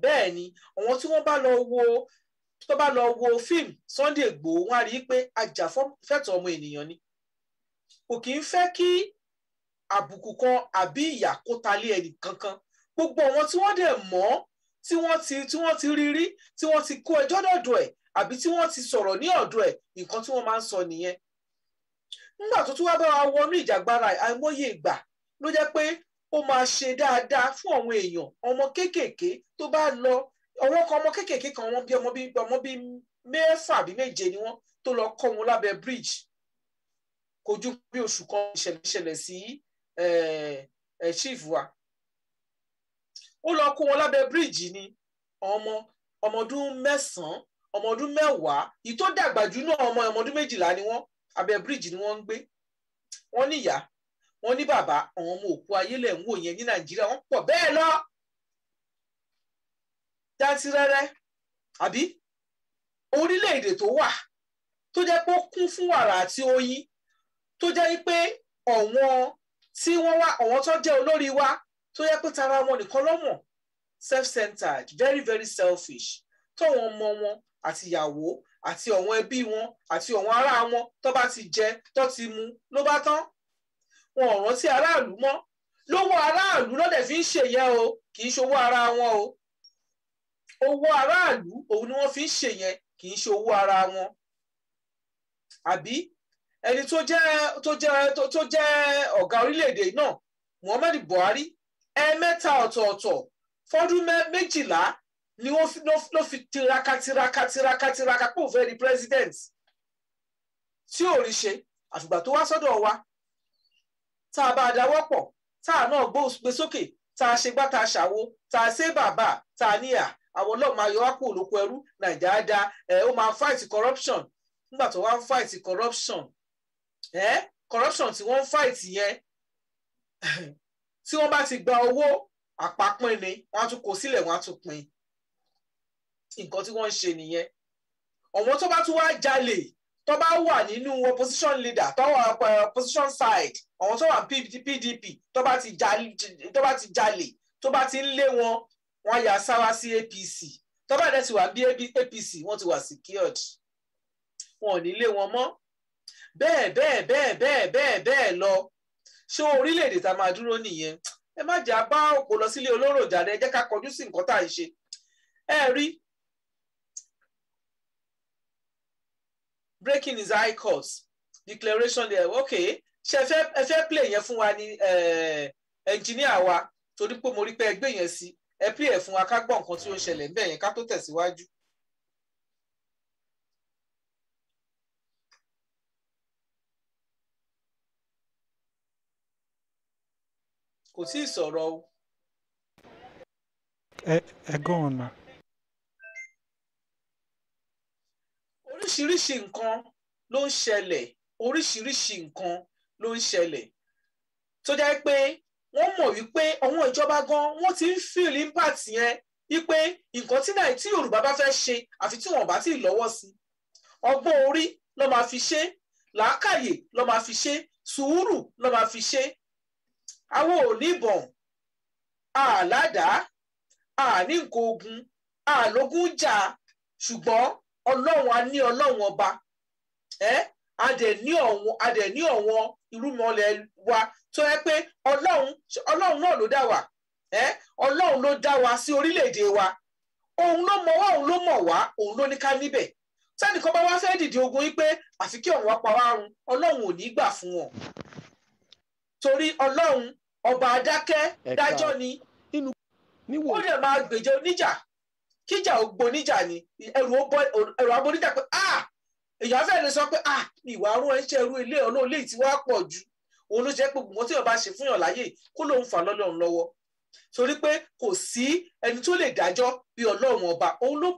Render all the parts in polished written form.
Bẹ́ẹ̀ ni àwọn tí wọ́n bá lọ wo, tó bá lọ wo fíìmù Sunday Igboho, wọ́n á rí i pé ajàfẹ́tọ̀ọ́ ọmọ ènìyàn ni. Kò kì í fẹ́ kí àbùkù kan àbí ìyà kó ta lé ẹnì kankan. Gbogbo àwọn tí wọ́n dẹ̀ mọ̀, tí wọ́n ti rí rí, tí wọ́n ti kó ẹjọ́ dọ̀dọ̀ ẹ̀, àbí tí wọ́n ti sọ̀rọ̀ ní ọ̀dọ̀ ẹ̀, nǹkan tí wọ́n máa ń sọ nìyẹn. Nígbà tó tún wá bá wa wọnú ìjàgbara, àìmọye ìgbà ló jẹ́ pé ó máa ṣe dáadáa fún àwọn èèyàn, ọmọ kéékèèké tó bá lọ, àwọn kan, ọmọ kéékèèké kan, wọ́n bí ọmọ bí 6 bí 7 ni wọ́n, tó lọ kọ́ wọn lábẹ́ bridge. Kò ju bí oṣù kan, ìṣẹ̀lẹ̀ ṣẹlẹ̀ sí chief wa. Ó lọ kó wọn lábẹ́ bridge ni, ọmọ ọdún 9, ọmọ ọdún 10, yìí tó dàgbà jù náà, ọmọ ọdún 12 ni wọ́n. Abẹ́ bridge ni wọ́n ń gbé. Wọ́n ní ìyá, wọ́n ní bàbá. Àwọn ọmọ òkú ayélẹ̀ ń wò yẹn ní Nàìjíríà, wọ́n pọ̀ bẹ́ẹ̀ lọ jántírẹ́rẹ́. Àbí orílẹ̀-èdè tó wà tó jẹ́ pé ó kún fún wàrà àti oyin, tó jẹ́ pé ọ̀wọ́n tí wọ́n wá, ọ̀wọ́n tó jẹ́ olórí wa, tó jẹ́ pé tara wọn nìkan lọ́mọ̀, self-centered, very very selfish, tọ́wọ́n ọmọ wọn àti ìyàwó àti ọ̀wọ́n ẹbí wọn àti ọ̀wọ́n ará wọn tó bá ti jẹ, tó ti mu, ló bá tán, wọn ò rántí aráàlú mọ́. Lówó aráàlú lọ́dẹ̀ fi ń ṣèyẹn o, kì í ṣowó ara wọn o. Owó aráàlú òun ni wọ́n fi ń ṣèyẹn, kì í ṣe owó ara wọn. Àbí ẹni tó jẹ́ ọ̀gá orílẹ̀-èdè náà, Muhammadu Buhari, ẹ̀ẹ̀mẹ́ta ọ̀tọ̀ọ̀tọ̀ fọ́dún 12 ni wọ́n ló fi tiraka tiraka tiraka tiraka pé òun fẹ́ di president, tí ò rí ṣe, àfìgbà tó wá sọ́dọ̀ wa, tá a bá a dáwọ́ pọ̀, tá a náà gbé sókè, tá a ṣe gbá, tá a ṣàwo, tá a ṣe bàbá, tá a níyà àwọn ọlọ́run máa yọ wá kúrò lóko ẹrú Nàìjíríà da ẹ. Ó máa fight corruption. Nígbà tó wá ń fight corruption, ẹ corruption tí wọ́n ń fight yẹn, tí wọ́n bá ti gba owó, àpapín ni wọ́n á tún kó sílẹ̀, wọ́n á tún pín. Nǹkan tí wọ́n ń ṣe nìyẹn. Ọ̀wọ́n tó bá tún wá jalè, tó bá wà nínú opposition leader, tó wà opposition side, àwọn tó wà PDP, tó bá ti jalè, tó bá ti jalè, tó bá ti ń lé wọn, wọ́n yà sáwá sí APC. Tó bá dẹ̀ ti wà bí APC, wọ́n ti wà secured, wọn ò ní lé wọn mọ́. Bẹ́ẹ̀ bẹ́ẹ̀ bẹ́ẹ̀ bẹ́ẹ̀ bẹ́ẹ̀ bẹ́ẹ̀ lọ. Ṣé orílẹ̀-èdè tá a máa dúró nìyẹn? Ẹ má jà bá òpó lọ sílé olóró jàre. Ẹ jẹ́ ká kọjú sí nǹkan tá à ń ṣe. Ẹ rí breaking his high court declaration there. Okay, ṣe ẹ fẹ́ play yẹn fún wa ní, engineer wa? Torí pé mo rí pé ẹ gbé yẹn sí, ẹ play ẹ fún wa, ká gbọ́ nǹkan tí ó ń ṣẹlẹ̀ ńbẹ̀ yẹn ká tó tẹ̀síwájú. Kò tí ì sọ̀rọ̀ o. Ẹ go on, ma. Oríṣiríṣi nǹkan ló ń ṣẹlẹ̀, oríṣiríṣi nǹkan ló ń ṣẹlẹ̀, tó jẹ́ pé wọ́n mọ̀ wípé àwọn ìjọba gan, wọ́n ti ń feel impact yẹn, wípé nǹkan tí náà tí Yorùbá bá fẹ́ ṣe, àfi tí wọ́n bá ti lọ́wọ́ sí, ọgbọ́n orí ló máa fi ṣe, làákàyè ló máa fi ṣe, sùúrù ló máa fi ṣe. Àwọn ò ní ìbọn, àládàá, àní nǹkan ogun, àlógún jà, ṣùgbọ́n Ọlọ́run, a ní Ọlọ́run ọba ẹ́, a dẹ̀ ní ọ̀wọ́n irúmọlẹ̀ wa, tó yẹ pé Ọlọ́run náà ló dá wa ẹ́. Ọlọ́run ló dá wa sí orílẹ̀-èdè wa. Òun ló mọ̀ wá, òun ló mọ̀ wá, òun ló ní ká níbẹ̀. Sẹ́nìkan bá wá fẹ́ dìde ogun yìí pé àfi kí òun wá pa wá run, Ọlọ́run ò ní gbà fún wọn, torí Ọlọ́run ọba adákẹ́ dájọ́ ni. Ó dẹ̀ máa gbèjẹ oníjà, kíjà ò gboníjà ni ẹrù aboníjà pé, ah, èèyàn fẹ́ẹ́ lè sọ pé, ah, ìwà àrùn ẹ̀ ń ṣe ẹrú ilé Ọlọ́run léyìí tí wàá pọ̀ jù. Òun ló jẹ́ pé gbogbo tí èèyàn bá ṣe fún yàn láyè, kó lóun fà lọ́lọ́run lọ́wọ́, torí pé kò sí ẹni tó lè dájọ́ bí Ọlọ́run ọba. Òun ló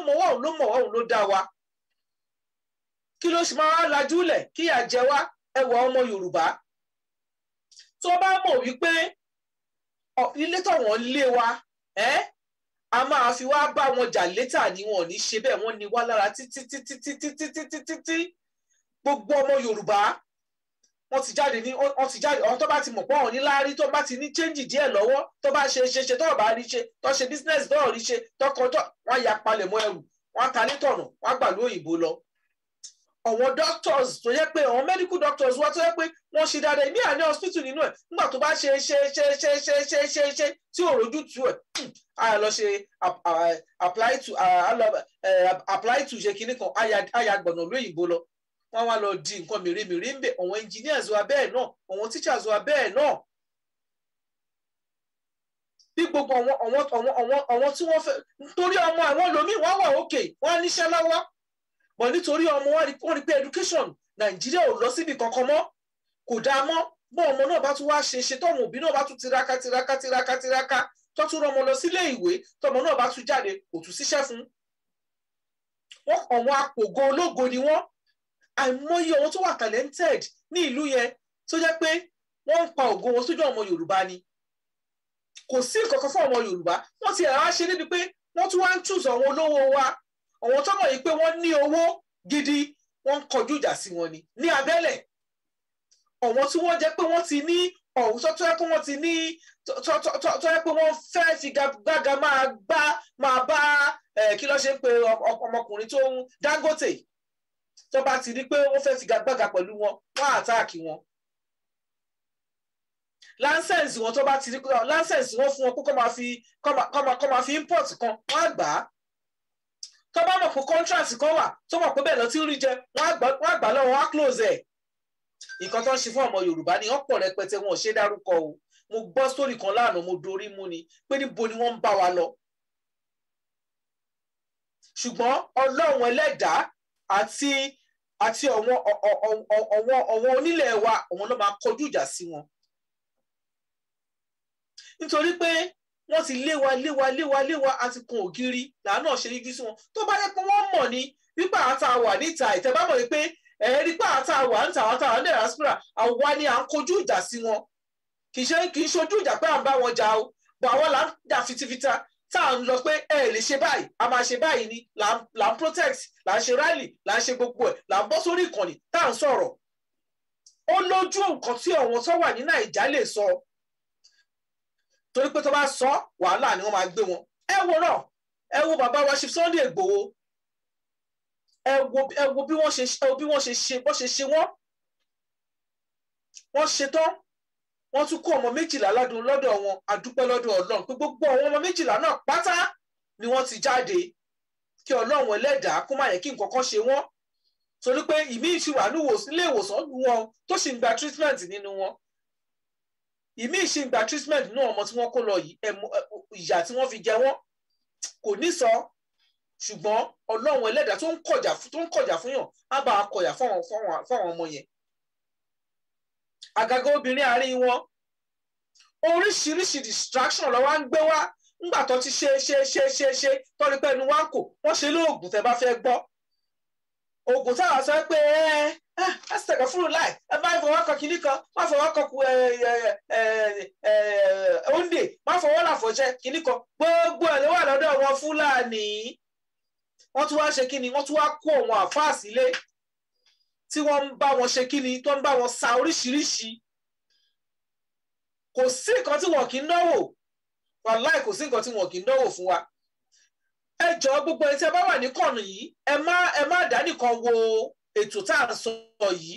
mọ̀ wá, òun ló mọ̀ wá, òun ló dá wa. Kí ló ṣe máa lajúlẹ̀ kíyà jẹ wá? Ẹwà ọmọ Yorùbá tó bá mọ̀ wípé ilé tọ̀wọ́n lé wa ẹ́, a máa fi wá bá wọn jà létà ni, wọn ò ní ṣe bẹ́ẹ̀. Wọ́n ní wá lára títí títí títí títí títí. Gbogbo ọmọ Yorùbá Wọ́n ti jáde ní, wọ́n ti jáde. Àwọn tó bá ti mọ̀ pé àwọn ní láárí, tó bá ti ní change díẹ̀ lọ́wọ́, tó bá ṣe ṣe ṣe, tó bá rí ṣe, tó ṣe business, tó rí ṣe, tó kọjọ́, wọ́n ya palẹ̀ mọ́ ẹrù, wọ́n ta létọ̀nà, wọ́n gbàlú òyìnbó lọ. Àwọn doctors tó yẹ pé àwọn medical doctors wá, tó yẹ pé wọ́n ṣe dáadáa, ìmí àní hospital nínú ẹ̀, nígbà tó bá ṣe ṣe ṣe ṣe ṣe ṣe ṣe ṣe tí ò rójú tu ẹ̀, a lọ ṣe apply to, apply to ṣe kinní kan, àyà gbọ̀nà lóyìnbó lọ. Wọ́n wá lọ di nǹkan mèremère ń bẹ̀. Àwọn engineers wa bẹ́ẹ̀ náà, àwọn teachers wa bẹ́ẹ̀ náà. Bí gbogbo àwọn tí wọ́n fẹ́ nítorí ọmọ, àwọn lomi wọ́n wà òkè, wọ́n á níṣẹ́ lọ́wọ́ bọ̀, nítorí ọmọ wọn rí pé education Nàìjíríà ò lọ síbi kankan mọ́, kò dáa mọ́. Bọ́ ọmọ náà bá tún wá ṣe ṣe, tọ́mọ òbí náà bá tún tiraka tiraka tiraka tiraka, tó tún rọmọ lọ sílé ìwé, tọmọ náà bá tún jáde, kò tún síṣẹ́ fún wọn. Àwọn apògo ológo ni wọ́n. Àìmọye àwọn tó wà talented ní ìlú yẹn tó jẹ́ pé wọ́n ń pa ògo wọn sójú ọmọ Yorùbá ni. Kò sí nǹkan kan fún ọmọ Yorùbá. Wọ́n ti ẹ̀rọ ṣe níbi pé wọ́n tún wá ń choose àwọn olówó wa, àwọn tó mọ̀ yìí pé wọ́n ní owó gidi, wọ́n ń kọjú ìjà sí wọn ni ní abẹ́lẹ̀. Àwọn tí wọ́n jẹ́ pé wọ́n ti ní ọ̀hún, tó yẹ pé wọ́n ti ní, tó yẹ pé wọ́n fẹ́ figagbága máa gbá, máa bá, kí ló ṣe ń pe ọmọkùnrin tó ń Dangote, tó bá ti rí pé wọ́n fẹ́ figagbága pẹ̀lú wọn, wọ́n attack wọn. License wọn, tó bá ti rí license wọn fún wọn kó kọ́ máa fi import kan, wọ́n á gbà á. Tó bá mọ̀ pé contract kan wà, tó mọ̀ pé bẹ́ẹ̀ lọ tí ń rí jẹ, wọ́n á gbà lọ́wọ́, wọ́n á close ẹ̀. Nǹkan tó ń ṣe fún ọmọ Yorùbá ni wọ́n pọ̀ rẹpẹtẹ, wọn ò ṣe dárúkọ o. Mo gbọ́ sórí kan lánàá, mo dorí mú ni pé níbo ni wọ́n ń bá wa lọ. Ṣùgbọ́n Ọlọ́run ẹlẹ́dàá àti ọ̀wọ́n onílẹ̀ wa, àwọn ló máa kọjú ìjà sí wọn, nítorí pé wọ́n ti lé wa, lé wa, lé wa, lé wa, àti kun ògiri làánà ṣe yíjú sí wọn. Tó bá yẹ pé wọ́n mọ̀ ní wípé àwọn tá a wà níta, ìtẹ́bá mọ̀ wípé ẹ̀ẹ́dí pé àwọn tá a wà níta, àwọn tá a wà ní diaspora, àwa ni à ń kojú ìjà sí wọn. Kì í ṣojú ìjà pé à ń bá wọn jà o, bọ̀ àwa là ń dà fitifita, tá à ń lọ pé ẹ lè ṣe báyìí, a máa ṣe báyìí ni. Là ń protect, là ń ṣe rally, là ń ṣe gbogbo ẹ̀, là ń bọ́ sórí ìkànnì tá à ń sọ̀rọ̀. Ó lójú nǹkan tí àwọn tó wà ní Nàìjà lè sọ, torí pé tó bá sọ, wàhálà ni wọ́n máa gbé wọn. Ẹ wo náà, ẹ wo bàbá wa Chief Sunday Igboho, ẹ wo bí wọ́n ṣe, ẹ wo bí wọ́n ṣe ṣe bó ṣe ṣe wọ́n. Wọ́n ṣe tán, wọ́n tún kó ọmọ 12 ládùn lọ́dọ̀ wọn. Àdúpẹ́ lọ́dọ̀ Ọlọ́run pé gbogbo àwọn ọmọ 12 náà pátá ni wọ́n ti jáde. Kí Ọlọ́run ẹlẹ́dàá kó má yẹ kí nǹkan kan ṣe wọ́n, torí pé ìmí ti wà nílé ìwòsàn wọn tó sì ń gba treatment nínú wọn, ìmí sì ń gba treatment nínú ọmọ tí wọ́n kó lọ yìí. Ìyà tí wọ́n fi jẹ wọ́n kò ní sọ, ṣùgbọ́n Ọlọ́run ẹlẹ́dàá tó ń kọjà fún yàn á bá a kọyà fáwọn ọmọ yẹn, àgàgà obìnrin àárín wọn. Oríṣiríṣi distraction ló wá ń gbé wá. Ńgbà tó ti ṣe ṣe ṣe ṣe ṣe tọ́ni pé ẹnu wa kò, wọ́n ṣe lóògùn. Tẹ́ bá fẹ́ gbọ́ oògùn táwa sọ pé ẹ ẹ ẹ fúru láì, ẹ má fọwọ́ kan kinní kan, má fọwọ́ kan ẹ ẹ ẹ òǹdè, má fọwọ́ làfọ̀ṣẹ kinní kan, gbogbo ẹ̀ ló wà lọ́dọ̀ wọn Fúlàní. Wọ́n tún wá ṣe kíni, wọ́n tún wá kó àwọn àfáà sílé tí wọ́n ń bá wọn ṣe kíni, tó ń bá wọn sa oríṣiríṣi. Kò sí nǹkan tí wọn kì í náwó, wàláì, kò sí nǹkan tí wọn kì í náwó fún wa. Ẹ jọ̀ọ́, gbogbo ẹni tí ẹ bá wà ní kọ̀nù yìí, ẹ má dá nìkan wo ètò tá à ń sọ yìí.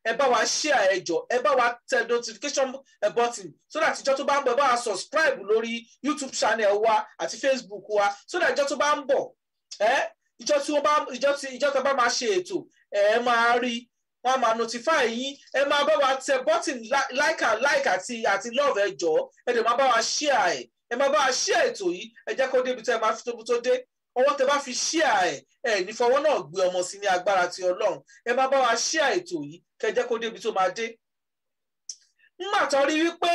Ẹ bá wa share, ẹ jọ̀ọ́, ẹ bá wa tẹ notification button so that ìjọ tó bá ń bọ̀, ẹ bá wa subscribe lórí YouTube channel wa àti Facebook wa, so that ìjọ tó bá ń bọ̀, ẹ ìjọ tí wọ́n bá ìjọ tí ìjọ tó bá máa ṣe ètò, ẹ máa rí, wọ́n máa notify yín. Ẹ máa bá wa tẹ button like and like àti love. Ẹ jọ̀ọ́, ẹ dẹ̀ máa bá wa share ẹ, ẹ máa bá wa share ètò yìí. Ẹ jẹ́ kó débi tẹ́ ẹ máa fi tóbi tó dé. Ọwọ́ tẹ bá fi share ẹ, ẹ ní fọwọ́ náà gbé ọmọ sí ní agbára ti Ọlọ́run. Ẹ máa bá wa share ètò yìí, kẹ́ jẹ́ kó débi tó máa dé. Ńgbà tó rí wípé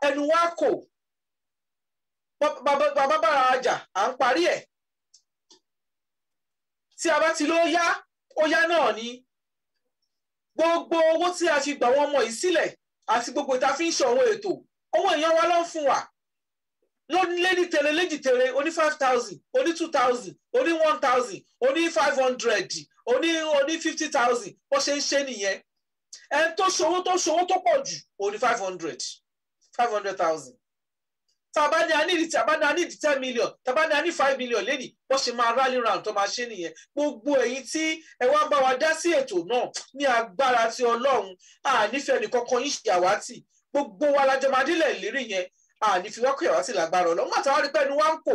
ẹnu wa kò, bàbá bára ọjà à ń parí ẹ̀, tí a bá ti ló yá, ó yá náà ni. Gbogbo owó tí a fi gbà wọ́n ọmọ yìí sílẹ̀ àti gbogbo ìta fi ń ṣe àwọn ètò, owó èèyàn wa ló ń fún wa, ló lé ní tere léjì tere, oní 5,000, oní 2,000, oní 1,000, oní 500. Oní 50,000. Bó ṣe ń ṣe nìyẹn. Ẹni tó ṣòwò tó pọ̀ jù oní 500,000. Tàbá ní a ní 10 million, tàbá ní a ní 5 million lẹ́nìí, bó ṣe máa rally round tó máa ṣe nìyẹn. Gbogbo ẹ̀yin tí ẹ wá ń bá wa dá sí ètò náà ní agbára ti Ọlọ́run, ànífẹ́ nìkankan yín ṣe àwátì. Gbogbo wa lájọ máa dílẹ̀ lérí yẹn, àní fi wákò àwátì lágbára Ọlọ́run. Wọ́n àtàwọn arípẹ́ ni wọ́n ń kò.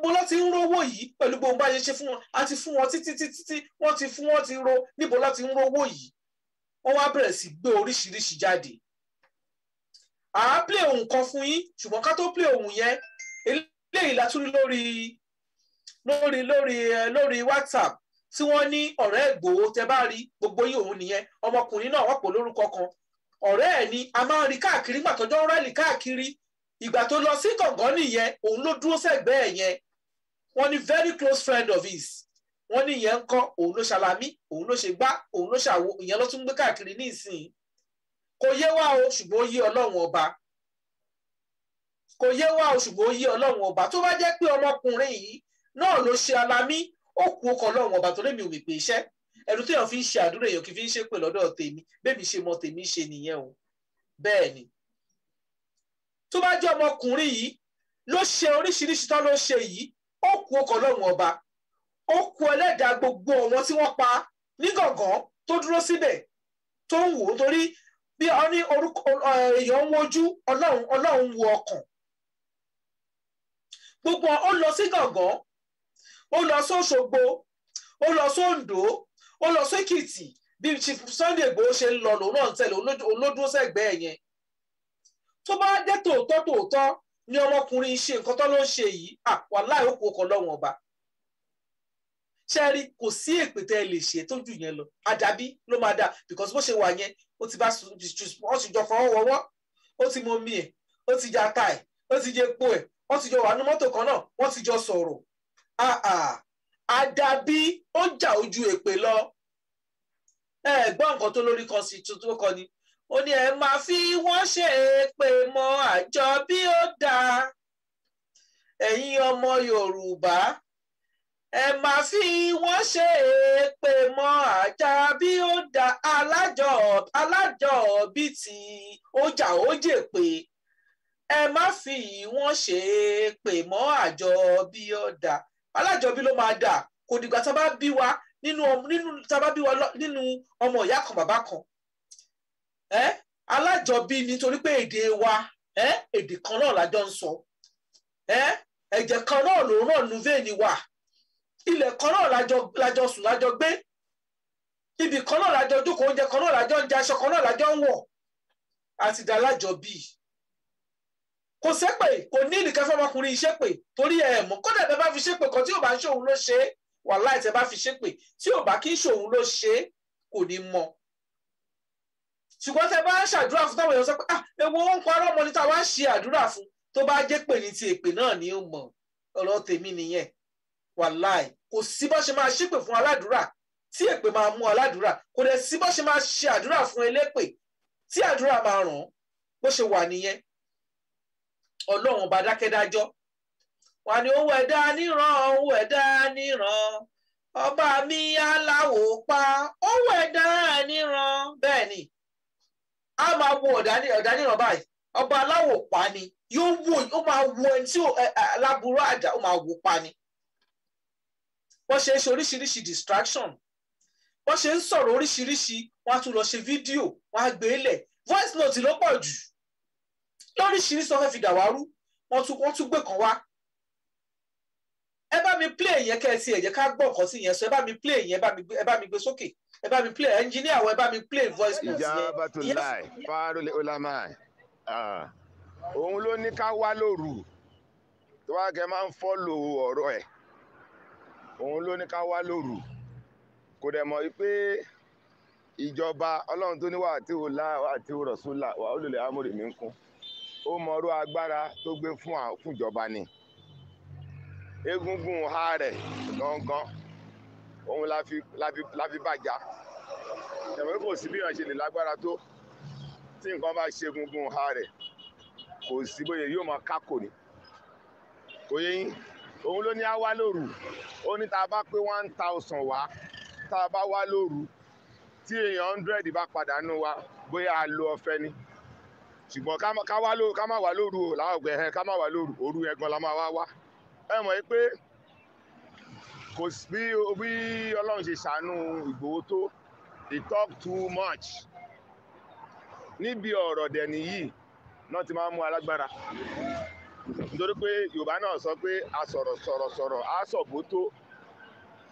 Mo lọ ti ń rówó yìí pẹ̀lú gbogbo bá ṣe ṣe fún wọn, àti fún wọn títí títí tí wọ́n ti fún wọn ti ro, níbo lọ ti ń rówó yìí. Wọ́n wá bẹ̀rẹ̀ sí gbé oríṣiríṣi jáde. À á play ohun kan fún yín, ṣùgbọ́n ká tó play ohun yẹn, eléyìí la tún rí lórí lórí lórí WhatsApp tí wọ́n ní ọ̀rẹ́ Ìgbòho. Tẹ bá rí gbogbo yìí òun nìyẹn, ọmọkùnrin náà wọ́n pò lórúkọ kan, ọ̀rẹ́ ẹ̀ ni a máa ń rí káàkiri nígbà tọ́jọ́ ń rálì káàkiri. Ìgbà tó lọ sí gàngán nìyẹn, òun ló dúró sẹ́gbẹ̀ẹ́ yẹn. Wọ́n ní very close friend of his. Wọ́n ní ìyẹn ń kọ́, òun ló ṣàlámí, òun ló ṣe gbá, òun ló ṣàwo, ìyẹn ló tún gbé káàkiri ní ìsìn. Kò yé wa o, ṣùgbọ́n ó yé Ọlọ́run ọba. Kò yé wa o, ṣùgbọ́n ó yé Ọlọ́run ọba. Tó bá jẹ́ pé ọmọkùnrin yìí náà ló ṣe alamí, ó kú ọkọ̀ Ọlọ́run ọba tó lémi ò mì pé iṣẹ́. Ẹ̀rù téèyàn fi ń ṣe àdúrà èèyàn kì í fi ń ṣépè lọ́dọ̀ tèmi, bẹ́ẹ̀ mi ṣe mọ tèmi ṣe nìyẹn o. Bẹ́ẹ̀ ni. Tó bá jẹ́ ọmọkùnrin yìí ló ṣe oríṣiríṣi tán ló ṣe yìí, ó kú ọkọ̀ Ọlọ́run ọba. Ó kú ẹlẹ́dàá gbogbo àwọn tí wọ́n pa ní gàngán tó dúró síbẹ̀ tó ń wò ó, torí bí ọ ní orúkọ èèyàn ń wojú Ọlọ́run, Ọlọ́run wo ọkàn. Gbogbo ó lọ sí gàngán, ó lọ sóṣogbo, ó lọ sóǹdó, ó lọ sókìtì. Bí Chief Sunday Igboho ṣe ń lọ lòun náà ń tẹ̀lé, olódúró sẹ́gbẹ̀ẹ́ yẹn. Tó bá dé tòótọ́ tòótọ́ ni ọmọkùnrin ṣe nǹkan tó ló ń ṣe yìí, wàláhì ó kú ọkọ̀ Ọlọ́run ọba. Ṣé rí, kò sí èpè tẹ́ ẹ lè ṣe tó jù yẹn lọ. Àdàbí ló máa dà, because bó ṣe wà yẹn, ó ti bá wọ́n ti jọ fọwọ́ wọwọ́, ó ti mọ omi ẹ̀, ó ti jẹ ata ẹ̀, ó ti jẹ epo ẹ̀, wọ́n ti jọ wà ní mọ́tò kan náà, wọ́n ti jọ sọ̀rọ̀. Àdàbí ó jà ojú èpè lọ. Ẹ gbọ́ nǹkan tó lórí kan sí tuntun kan ni. Ó ní ẹ máa fi wọ́n ṣe èpè mọ́ àjọ bí ó dáa. Ẹ̀yin ọmọ Yorùbá, ẹ máa fi wọ́n ṣe èpè mọ́ àjà bí ó da. Alájọ bí ti ọjà ó jè pé ẹ má fi wọ́n ṣe èpè mọ́ àjọ bí ó da. Alájọbí ló máa dà. Kò dìgbà tá a bá bí wa nínú tá a bá bí wa nínú ọmọ ìyá kan bàbá kan. Alájọbí nítorí pé èdè wa, èdè kan náà lájọ ń sọ, ẹ̀jẹ̀ kan náà ló ràn nú vein wa, ilẹ̀ kan náà lájọ sùn lájọ gbé, ibì kan náà lájọ jókòó, oúnjẹ kan náà lájọ ń jẹ, aṣọ kan náà lájọ ń wọ̀, àti dàlájọ bí. Kò sépè, kò ní ìdíkẹ́ fọmọkùnrin ìṣépè torí ẹ̀ mọ̀. Kódà bẹ́ẹ̀ bá fi ṣépè kan tí ò bá ń ṣòun ló ṣe é, wàláì tẹ́ bá fi ṣépè tí ò bá kí ń ṣòun ló ṣe é, kò ní mọ̀. Ṣùgbọ́n tẹ́ bá ń ṣàdúrà fún táwọn èèyàn sọ pé ah ewu ó ń parọ́ ọmọ ní táwa ń ṣe àdúrà fún, tó bá jẹ́ pè ní ti èpè náà ni ó mọ̀. Ọ̀rọ̀ tèmi nìyẹn. Wàláì kò sí bó ṣe máa ṣépè fún aládùúrà tí èpè máa mú aládùúrà, kò dẹ̀ sí bó ṣe máa ṣe àdúrà fún elépè tí àdúrà máa ràn án. Bó ṣe wà nìyẹn. Ọlọ́run ọba dákẹ́dájọ́ wà ní owó ẹ̀dá níran, owó ẹ̀dá níran, ọba mi aláwò pa owó ẹ̀dá níran. Bẹ́ẹ̀ ni a máa wo ọ̀dà níran báyìí, ọba aláwò pa ni yóò wò, ó máa wo ẹni tí aláburú àjà, ó máa wò pa ni. Wọ́n ṣe ń ṣe oríṣiríṣi distraction, wọ́n ṣe ń sọ̀rọ̀ oríṣiríṣi, wọ́n á tún lọ ṣe fídíò, wọ́n á gbé lẹ̀, voice note ló pọ̀ jù lóríṣiríṣi, wọ́n fẹ́ fi dàwárú, wọ́n tún gbé kan wá. Ẹ bá mi play yẹn kẹ́ ẹ ti ẹ̀jẹ̀ ká gbọ́ nǹkan sí yẹn sọ. Ẹ bá mi play yẹn, ẹ bá mi gbé sókè, ẹ bá mi play engineer wọ, ẹ bá mi play voice note yẹn. Ijabatullahi Farul Ulama, òun ló ní ká wá lóru tó wá kẹ́ máa ń fọ́lò ọ̀rọ̀ ẹ̀, òun ló ní ká wá lóru. Kò dẹ̀ mọ̀ pé ìjọba Ọlọ́run tó ní wà tí ò lá wà tí ò rọ̀ṣúlà wà ó lòlẹ̀ amúrè mi ń kún, ó mọ̀rú agbára tó gbé fún ìjọba ni. Egungun ha rẹ̀ gangan òun la fi bàjá. Ẹ̀mọ́ kò sí bí wọ́n ṣe lè lágbára tó, tí nǹkan bá ṣe egungun ha rẹ̀ kò sí bóyá yóò máa kákò ni. Kò yé yín. Òun ló ní á wá lóru. Ó ní tá a bá pé 1,000 wá, tá a bá wá lóru, tí èèyàn 100 bá pàdánù wa, bóyá a lo ọ̀fẹ́ ni. Ṣùgbọ́n ká wá lóru, ká má wá lóru o, láwọn ọgbẹ ẹ ká má wá lóru, òru yẹn gan la máa wá wá. Ẹ mọ̀ pé kò sí bí Ọlọ́run ṣe ṣàánú Ìgbòho tó, he talk too much. Níbi ọ̀rọ̀ dẹ̀ nìyí náà ti máa ń mú alágbára. Nítorí pé Yorùbá náà sọ pé a sọ̀rọ̀ sọ̀rọ̀ sọ̀rọ̀ a sọ̀bó tó.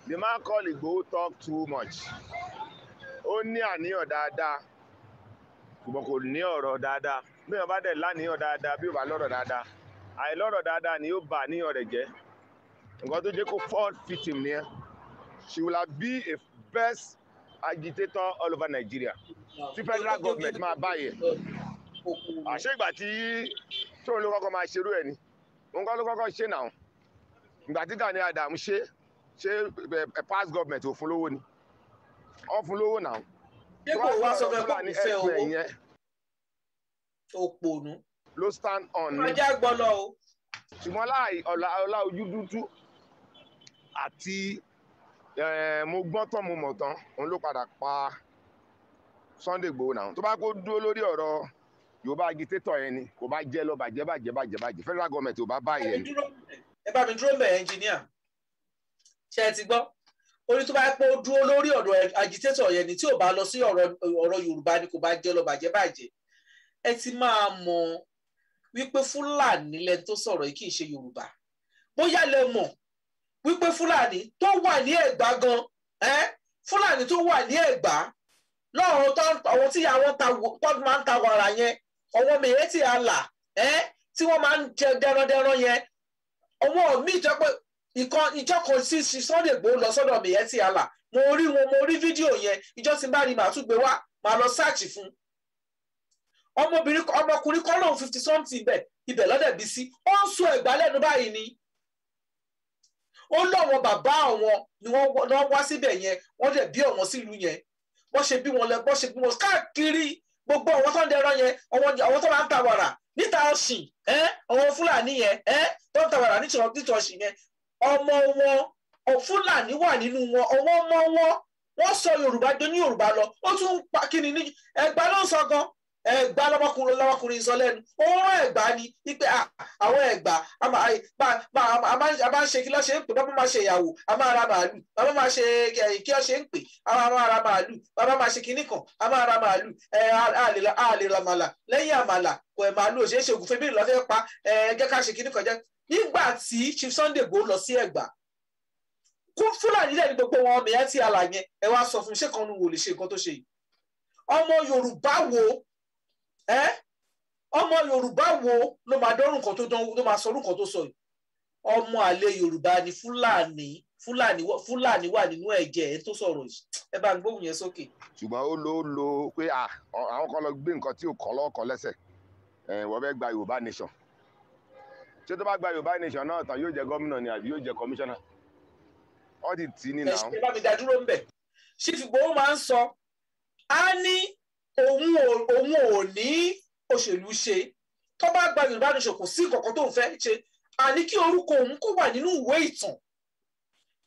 The man called Ìgbòho talk too much. Ó ní àníyàn dáadáa, ṣùgbọ́n kò ní ọ̀rọ̀ dáadáa. Bí wọ́n bá dẹ̀ láníyàn dáadáa, bí wọ́n bá lọ́rọ̀ dáadáa, àìlọ́rọ̀ dáadáa ni yóò bà àníyàn rẹ̀ jẹ́. Nǹkan tó jẹ́ kó fall victim nìyẹn. She will have be a best agitator all over Nigeria. Tí federal government máa báyìí. Àṣé ìgbà tí tóun ló kọ́kọ́ máa ṣerú ẹ̀ ni. Òun kọ́ ló kọ́kọ́ ṣe náà. Ìgbà tí Gani Adams ṣe past government ò fún lówó ni. Ó fún lówó náà. Ṣé kò wá sọ fẹ́ kó fẹ́ owó? Òpònú. Ló stand on ni. Ọjà gbọ́ lọ o. Ṣùgbọ́n láì ọ̀la ojú dúdú àti mo gbọ́n tán mo mọ̀ tán, òun ló padà pa Sunday Igboho náà. Tó bá kó dúró lórí ọ̀rọ̀ Yorùbá agitator yẹn ni, kò bá jẹ́ lọ bàjẹ́ bàjẹ́ bàjẹ́ bàjẹ́, federal government ò bá báyìí yẹn ni. Ẹ bá mi dúró mbẹ̀, engineer. Ṣé ẹ ti gbọ́? Orí tó bá pé ó dúró lórí ọ̀rọ̀ agitator yẹn ni, tí ò bá lọ sí ọ̀rọ̀ Yorùbá ni, kò bá jẹ́ lọ bàjẹ́ bàjẹ́. Ẹ ti máa mọ̀ wípé Fúlàní lẹni tó sọ̀rọ̀ yìí, kì í ṣe Yorùbá. Bóyá lẹ mọ̀ wípé Fúlàní tó wà ní Ẹ̀gbá gan, Fúlàní tó wà ní Ẹ̀gbá lọ́run, àwọn tí àwọn tó máa ń ta wàrà yẹn, àwọn mèétì àlà tí wọ́n máa ń jẹ dẹrandẹran yẹn, àwọn míì tó pé ìjọ kan sí Sunday Igboho lọ sọ́dọ̀ mèétì àlà, mo rí wọn, mo rí fídíò yẹn. Ìjọ tí n bá rí, màá tún gbé wá, màá lọ sáàchì fún ọmọbìnrin. Ọmọkùnrin kọ́ lóun 50 something bẹ̀ ibẹ̀ lọ́dẹ̀ bí sí, ó ń sọ Ẹ̀gbá lẹ́nu báyìí ni. Ó lọ́wọ́ bàbá àwọn ni wọ́n wá síbẹ̀ yẹn, wọ́n dẹ̀ bí ọ̀wọ́n sílùú yẹn, wọ́n ṣe bí wọn lẹ, wọ́n ṣe bí wọn káàkiri gbogbo àwọn tó ń dẹran yẹn, àwọn tó máa ń ta wàrà níta ọ̀sìn, àwọn Fúlàní yẹn tó ń ta wàrà níta ọ̀sìn yẹn, ọmọ wọn Fúlàní wà nínú wọn, ọwọ́ ọmọ wọn wọ́n sọ Yorùbá jọ ní Yorùbá lọ. Ó tún ń pa kíni ní Ẹ̀gbá ló ń sọ gan. Ẹ̀gbá lọmọkùnrin sọ lẹ́nu, ó rán Ẹ̀gbá ni wípé àwọn Ẹ̀gbá a máa ń ṣe kí ló ṣe ń pè, bàbá máa ṣe ìyàwó, a máa ra màálù, bàbá máa ṣe kí ló ṣe ń pè, a máa ra màálù, bàbá máa ṣe kinní kan, a máa ra màálù, a lè ra màlà lẹ́yìn àmàlà kò ẹ̀ màálù ò ṣeé ṣe ògùnfẹ́ bí ìlọ́fẹ́ pa ẹ̀ ká ṣe kinní kan jẹ́. Nígbà tí Chief Sunday Igboho lọ sí Ẹ̀gbá, kún Fúlàní lẹ́ni gbogbo wọn mìíràn tí àlà yẹn, ẹ wá sọ fún ṣé kan wò lè ṣe nǹkan tó ṣe yìí. Ọmọ Yorùbá wo ọmọ Yorùbá wo ló máa dọ́rùn nǹkan tó dán, ló máa sọ orúkọ tó sọ yìí? Ọmọ àlè Yorùbá ni Fúlàní. Fúlàní Fúlàní wà nínú ẹ̀jẹ̀ ẹ̀ tó sọ̀rọ̀ yìí. Ẹ bá ń gbóhùn yẹn sókè. Ṣùgbọ́n ó ló lo pé àwọn kan lọ gbé nǹkan tí ò kọ́ lọ́wọ́ kan lẹ́sẹ̀, wọ́n fẹ́ gba Yorùbá nation. Ṣé tó bá gba Yorùbá nation náà tán, yóò jẹ gómìnà ni àbí yóò jẹ kọmíṣánná? Wọ́n ti tì í ní náà. Ẹ bá mi dá dúró ń bẹ̀. Chief Igboho máa ń sọ, á ní òun ò ní òṣèlú ṣe, tó bá gba Yorùbá nation kò sí nǹkan tó ń fẹ́ ṣe, àní kí orúkọ òun kó wà nínú ìwé ìtàn,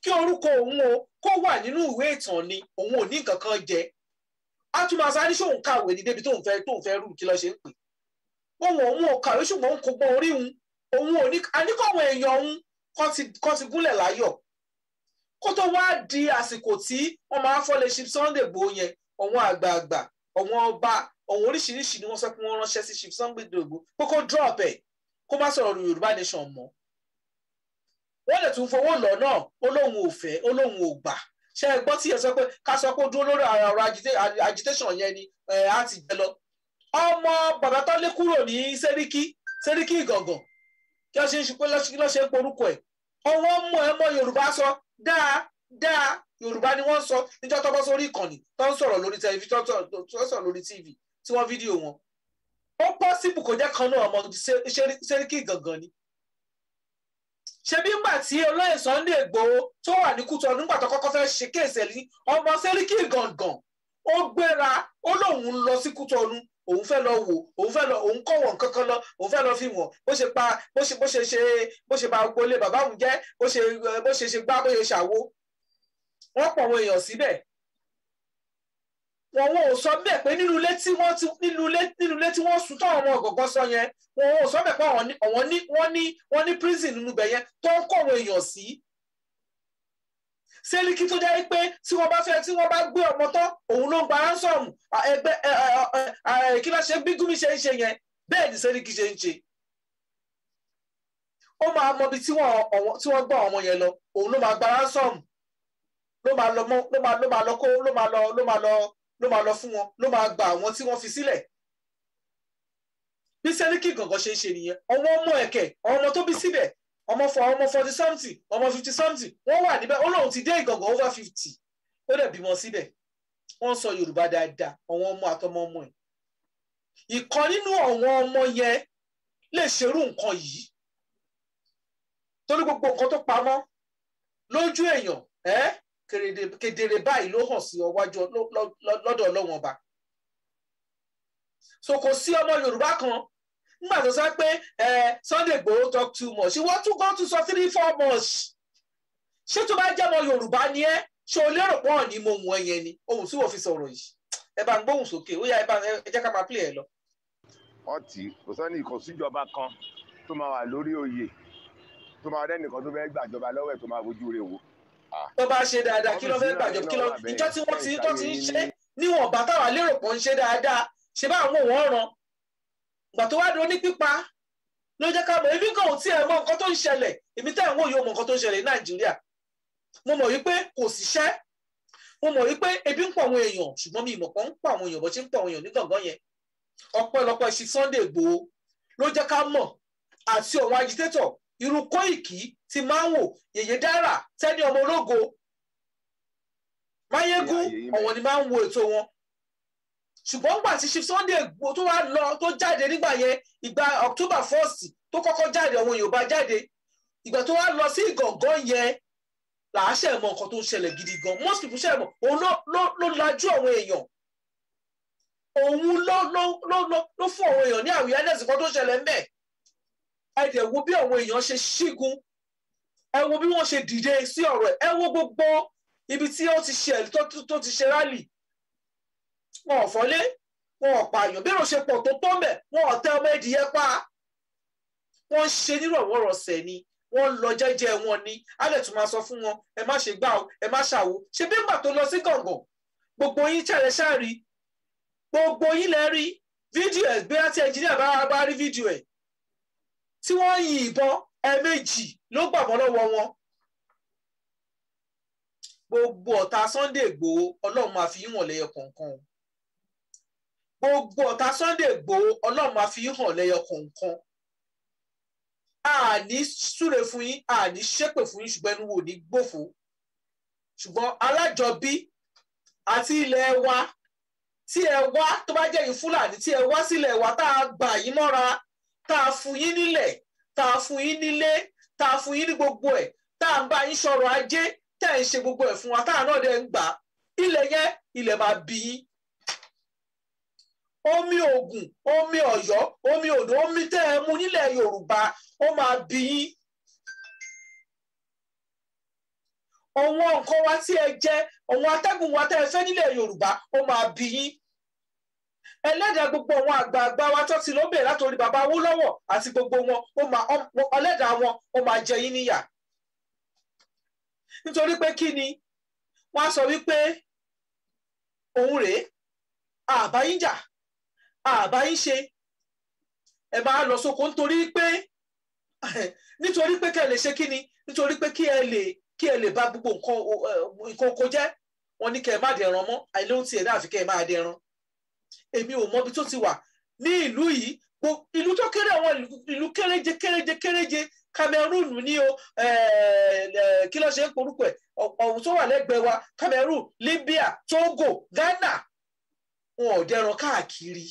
kí orúkọ òun o kó wà nínú ìwé ìtàn ni, òun ò ní nǹkan kan jẹ. Á tún máa sáré ṣòun kàwé ní débi tóun fẹ́ rú kí ló ṣe ń pè. Òun ò kàwé, ṣùgbọ́n òun kò gbọ́n orí òun, òun ò ní àníkọ̀wé èèyàn òun kọ́ ti gúnlẹ̀ láyọ̀. Kó tó wá di àsìkò tí wọ́n máa ń fọ́lé Chief Sunday Igboho yẹn, àwọn àgbààgbà, àwọn ọba, àwọn oríṣiríṣi ni wọ́n sọ pé wọ́n ránṣẹ́ sí Chief Sunday Igboho pé kó drop ẹ̀, kó má sọ̀rọ̀ Yorùbá nation mọ́. Wọ́n lè tún fowó lọ náà, ó lóun ò fẹ́, ó lóun ò gbà. Ṣé ẹ gbọ́ tí ẹ sọ pé ká sọ pé ó dúró lórí ọ̀rọ̀ agitation yẹn ni á ti jẹ lọ. Ọmọ bàbá tó lé kúrò ní Sẹ́ríkì Sẹ́ríkì Ìgàngàn, kí wọ́n ṣe ń ṣe pé kí ló ṣe ń porúkọ ẹ̀. Ọwọ́ mú ẹ mọ́ Yorùbá sọ dáadáa, Yorùbá ni wọ́n sọ níjọ́ tó bọ́ sórí ìkànnì tó ń sọ̀rọ̀ lórí tẹlifíṣàn, tó ń sọ̀rọ̀ lórí TV tí wọ́n fídíò wọn. Ó pọ́sibù kò jẹ́ kan náà ọmọ Sẹ́ríkì Ìgàngàn ni. Ṣebí ńgbà tí olóyè Sunday Igboho tó wà ní Kútọ̀nù nígbà tó kọ́kọ́ fẹ́ ṣe kéèsì ẹ̀ ní ọmọ Sẹ́ríkì Ìgàngàn, ó gbéra, ó lóun ń lọ sí Kútọ̀nù Òun fẹ́ lọ wò, òun fẹ́ lọ, òun kọ̀ wọ̀n kankan lọ, òun fẹ́ lọ fi wọ̀n bó ṣe pa, bó ṣe ṣe, bó ṣe ba gbolé bàbá òun jẹ́, bó ṣe gbá, bó ṣe ṣàwo. Wọ́n pọ̀ àwọn èèyàn síbẹ̀. Wọn ò sọ bẹ́ẹ̀ pé nínú ilé tí wọ́n ti nínú ilé tí wọ́n sùn táwọn ọmọ ọ̀gọ̀gọ̀ sọ yẹn, wọn ò sọ bẹ́ẹ̀ pé àwọn ní wọ́n ní prison nínú ibẹ̀ yẹn tó ń kọ̀ àwọn èèyàn sí. Sẹ́ríkì tó jẹ́ pé tí wọ́n bá fẹ́, tí wọ́n bá gbé ọmọ tán, òun ló ń gba ransom ẹgbẹ́. Kí ló ṣe bí Gumi ṣe ń ṣe yẹn, bẹ́ẹ̀ ni Sẹ́ríkì ṣe ń ṣe. Ó máa mọ ibi tí wọ́n gbọ́ ọmọ yẹn lọ, òun ló máa gba ransom, ló máa lọ mọ́, ló máa lọ kó, ló máa lọ fún wọn, ló máa gba àwọn tí wọ́n fi sílẹ̀. Bí Sẹ́ríkì gangan ṣe ń ṣe nìyẹn. Ọmọ ọmọ ẹ̀kẹ́, ọmọ tó bí síbẹ̀, ọmọ 40 something, ọmọ 50 something, wọ́n wà níbẹ̀. Ó lóun ti dé Ìgàngán over 50, ó dẹ̀ bímọ síbẹ̀. Wọ́n sọ Yorùbá dáadáa. Àwọn ọmọ àtọmọ ọmọ ẹ̀, ìkan nínú àwọn ọmọ yẹn lè ṣerú nǹkan yìí, torí gbogbo nǹkan tó pamọ́ lójú èèyàn ẹ́ kedere báyìí ló hàn sí ọwájú lọ́dọ̀ Ọlọ́wọ́n Ọba. So kò sí ọmọ Yorùbá kan nígbà tó sọ pé Sunday Igboho talk too much, ìwọ tún go to sọ three four months. Ṣé tó bá jẹ́ ọmọ Yorùbá ni ẹ́, ṣé o lérò pọ́n ní mo mú ẹ yẹn ni ohun tí wọ́n fi sọ̀rọ̀ yìí? Ẹ bá ń gbóhùn sókè. Ó yá, ẹ bá ẹ jẹ́ ká máa play ẹ lọ. Wọ́n tì í. Kò sẹ́ni, kò síjọba kan tó máa wà lórí oyè tó máa rẹ́nìkan tó fẹ́ gbàjọba lọ́wọ́ ẹ̀ tó máa fojú rẹ̀ wò. Tó bá ṣe dáadáa, kí ló fẹ́ gbàjọba? Kí ló ìjọ tí wọ́n ti tó ti ń ṣe níwọ̀nba táwa lérò pọ̀ ń ṣe dáadáa, ṣe bá àwọn òun ràn gbà tó wá di oní pípa ló jẹ́ ká mọ̀. Èmi gan ò tí ẹ mọ nǹkan tó ń ṣẹlẹ̀. Èmi tẹ́ ẹ̀ ń wò yóò mọ nǹkan tó ń ṣẹlẹ̀ ní Nàìjíríà. Mo mọ̀ wípé kò síṣẹ́, mo mọ̀ wípé ebi ń pọ̀ àwọn èèyàn, ṣùgbọ́n mi ìmọ̀ kan ń pọ̀ àwọn èèyàn bó ṣe ń pọ̀ àwọn èèyàn ní gàngán yẹn. Ọpẹ́lọpẹ́ ṣe Sunday Igboho ló jẹ́ ká mọ̀, àti àwọn agitator irú Kóìkì ti máa ń wò, Yèyé Dára, Tẹ́ni ọmọ ológo, Máyégún, ọ̀wọ́n ni máa ń wo ètò wọn. Ṣùgbọ́n gbà tí Chief Sunday Igboho tó wá lọ, tó jáde nígbà yẹn, ìgbà October 1st tó kọ́kọ́ jáde, àwọn Yorùbá jáde. Ìgbà tó wá lọ sí Ìgàngán yẹn làá ṣe mọ nǹkan tó ń ṣẹlẹ̀ gidi gan. Most people ṣe mọ̀. Òun ló lajú àwọn èèyàn, òun ló fún àwọn èèyàn ní awareness nǹkan tó ń ṣẹlẹ̀ ńbẹ̀. Ẹ dẹ̀ wo bí àwọn èèyàn ṣe ṣígun, ẹ wo bí wọ́n ṣe dìde sí ọ̀rọ̀ ẹ̀, ẹ wo gbogbo ibi tí ó ti ṣe tó ti ṣe rally. Wọn ò fọ́lé, wọn ò pààyàn. Bí èrò ṣe pọ̀ tó mẹ́, wọn ò tẹ ọmọ ẹdìyẹ pa. Wọ́n ń ṣe nírọ̀wọ́rọ̀sẹ̀ ni, wọ́n lọ jẹ́jẹ́ wọn ni. Á lè tún máa sọ fún wọn, ẹ má ṣe gbá o, ẹ má ṣàwo. Ṣe bí ìgbà tó lọ sí gàngàn, gbogbo yín tẹ̀lé ṣáàrí, gbogbo yín lẹ rí fídíò ẹ̀. Bí àti ẹnjìníà bá rí fídíò ẹ̀ tí wọ́n yin ìbọn, ẹ̀ẹ̀mejì ló gbàbọ́ lọ́wọ́ wọn. Gbogbo ọ̀tá Sunday Igboho, Ọlọ́run máa fi hàn lẹ́yọ kọ̀ọ̀kan. Gbogbo ọ̀tá Sunday Igboho, Ọlọ́run máa fi hàn lẹ́yọ kọ̀ọ̀kan. Àní súre fún yín, àní ṣépè fún yín, ṣùgbọ́n ẹnu wo ní gbòfó. Ṣùgbọ́n alájọbí àti ilẹ̀ wa tí ẹ wá, tó bá jẹ́ yín Fúlàní tí ẹ wá sílẹ̀ wa, tá a gbà yín mọ́ra, tá a fún yín nílẹ̀, tá a fún yín nílé, tá a fún yín ní gbogbo ẹ̀, tá a ń bá yín sọ̀rọ̀ ajé, tẹ́ ẹ̀ ń ṣe gbogbo ẹ̀ fún wa, tá a náà dẹ̀ ń gbà ilẹ̀ yẹn, ilẹ̀ máa bí yín. Omi Ògùn, omi Ọ̀yọ́, omi Oǹdó, omi tẹ́ ẹ mu nílẹ̀ Yorùbá, ó máa bí yín. Àwọn nǹkan wa tí ẹ jẹ, àwọn atẹ́gùn wa tẹ́ ẹ fẹ́ nílẹ̀ Yorùbá, ó máa bí yín. Ẹlẹ́dàá gbogbo àwọn àgbààgbà wa tó ti ló bẹ̀rẹ̀ látòrí bàbá Awólọ́wọ̀ àti gbogbo wọn, ó máa ẹlẹ́dàá wọn, ó máa jẹ yín níyà. Nítorí pé kí ni wọ́n á sọ wípé òun rèé, àbáyín jà, àbáyín ṣe, ẹ máa lọ sóko nítorí pé kẹ́ ẹ lè ṣe kí ni? Nítorí pé kí ẹ lè bá gbogbo nǹkan oko jẹ́. Wọ́n ní kẹ́ ẹ má dẹran mọ́, àìlóhùn tiẹ̀ náà àfi kẹ́ ẹ máa dẹran. Èmi ò mọ ibi tó ti wà ní ìlú yìí, ìlú tó kéré, àwọn ìlú kéréje kéréje kéréje, Cameroon ní o, kí ló ṣe ń porúkọ ẹ̀, ọ̀hún tó wà lẹ́gbẹ̀ẹ́ wa, Cameroon, Libya, Togo, Ghana, wọn ò dẹran káàkiri.